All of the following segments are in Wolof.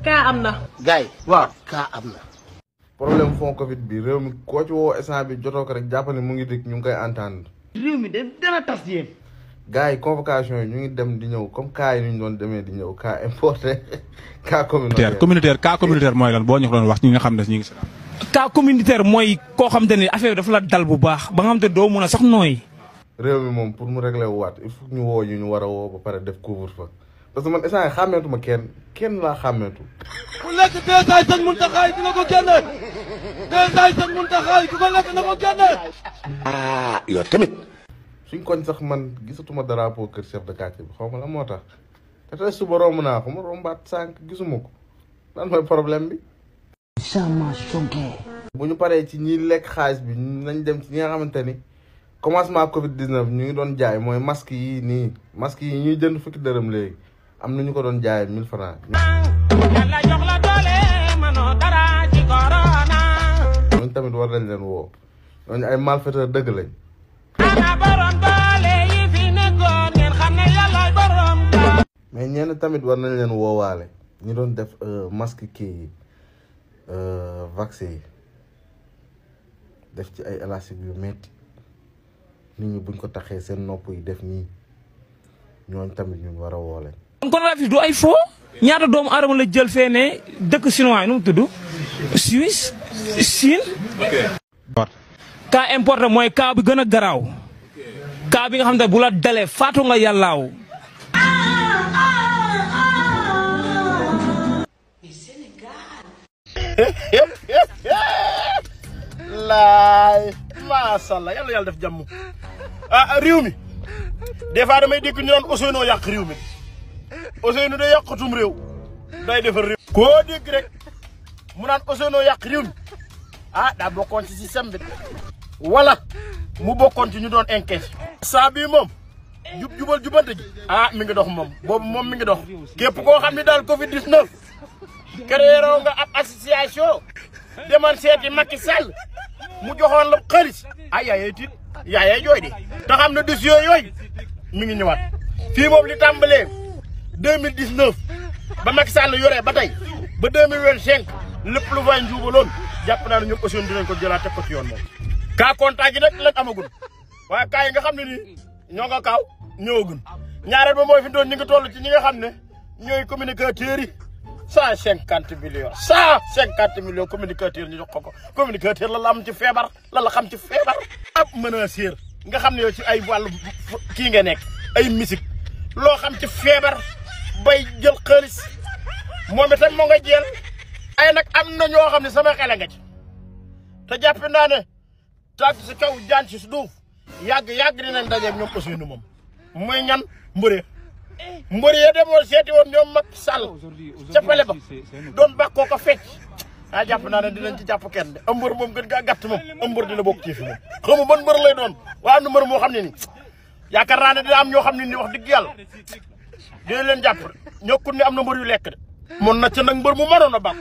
kaa am na. gaay waaw kaa am na. problème fond Covid bi réew mi koo ci woo instant bi jotoo ko rek jàpp ne mu ngi dégg ñu ngi koy entendre. réew mi dana tas yéen. gars yi convocation yi ñu ngi dem di ñëw comme cas yi ñu doon demee di ñëw cas importé cas communautaire. cas communautaire mooy lan boo ñu ko doon wax ñi nga xam ne ñu ngi si. cas communautaire mooy koo xam te ne affaire dafa la dal bu baax ba nga xam te doo mun a sax nooy. réew mi moom pour mu régler wu waat il faut ñu woo ñu war a woo ba pare def couvre-feu parce que man instant yii xàmmeetu ma kenn laa xàmmeetu. ku lekk 2 saay sëñ Muntaxa dina ko génne 2 saay sëñ Muntaxa ku ko lekk na ko génne. ah yow tamit. suñ koñ sax man gisatuma drapeau kër chef de quartier bi xaw ma la moo tax te tey suba romb naa ko ma rombaat sànq gisuma ko lan mooy problème bi. bu ñu paree ci ñi lekk xaalis bi nañ dem ci ñi nga xamante ni commencement Covid 19 ñu ngi doon jaay mooy masque yi nii masque yi ñuy jënd fukki dërëm léegi am na ñu ko doon jaayee 1000 francs. ñooñu tamit war nañ leen woo ñooñu ay malfaiteur dëgg lañ. mais ñenn tamit war nañ leen woowaale ñu doon def masque kii yi vaccin yi def ci ay élastique yu metti nit ñi buñ ko taxee seen nopp yi def nii ñooñu tamit ñun war a woole. kon Rafis du ay faux ñaata doomu aadama la jël fee ne dëkk chinois yi nu mu tudd Suisse Chine. cas importé mooy cas bi gën a garaaw cas bi nga xam ne bu la dalee faatu nga yàllaaw. laay macha allah yàlla def jàmm ah réew mi des fois damay dégg ñu naan Ousseynou yàq réew mi Ousseynou day yàqatum réew day defar réew. koo dégg rek mu naan Ousseynou yàq réew mi ah daa bokkoon ci système bi wala mu bokkoon ci ñu doon enquête. saa bii moom jubal jubante ji ah mi ngi dox moom boobu moom mi ngi dox képp koo xam ne daal Covid 19 créé nga ab association demal seeti Macky Sall mu joxoon la xaalis ay yaayee tiit yaayee jooy de te xam ne dossier yooyu mi ngi ñëwaat fii moom li tàmbalee 2019 ba Macky Sall yoree ba tey ba 2025 lépp lu fay njuubaloon jàpp naa ne ñoom aussi dinañ ko jëlaat teg ko ci yoon moom. cas contact yi nag lañ amagul waaye cas yi nga xam ne nii ñoo nga kaaw ñëwagul ñaareel ba mooy fi doon ñu ngi toll ci ñi nga xam ne ñooy communicateurs yi 150 millions 150 millions communicateurs ñu jox ko communicateur la am ci feebar la xam ci feebar. ab menaceur nga xam ne yow ci ay wàllu kii nga nekk ay musique loo xam ci feebar bay jël xaalis moom itam moo nga jël ay nag am na ñoo xam ne sama xel nga ci te jàpp naa ne tàgg si kaw jaan si suuf yàgg dinañ dajeeg ñoom aussi nu moom muy ñan mbëri ya demoon seeti woon ñoom Macky Sall ca pale ba doon bàkkoo ko fecc ah jàpp naa ne dinañ ci jàpp kenn de mbër moom gën gaa gàtt moom mbër dina bokk ci fi moom xamu ban mbër lay doon waaye am na mbër moo xam ne ni yaakaar naa ne dina am ñoo xam ne ni wax dëgg yàlla dina leen jàpp ñokkut ne am na mbër yu lekk de mon na ca nag mbër mu mënoon a bàq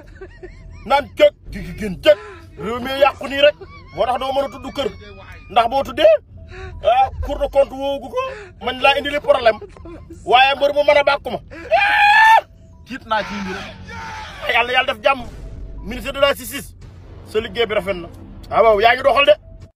naan cëg digi gën cëg réew mi yàqu nii rek moo tax doo mën a tudd kër ndax boo tuddee ah Cour des comptes woowu ko man laa indi li problème waaye mbër mu mën a bàkku ma tiit naa ci mbir yàlla def jàmm ministre de la justice sa liggéey bi rafet na waaw yaa ngi doxal de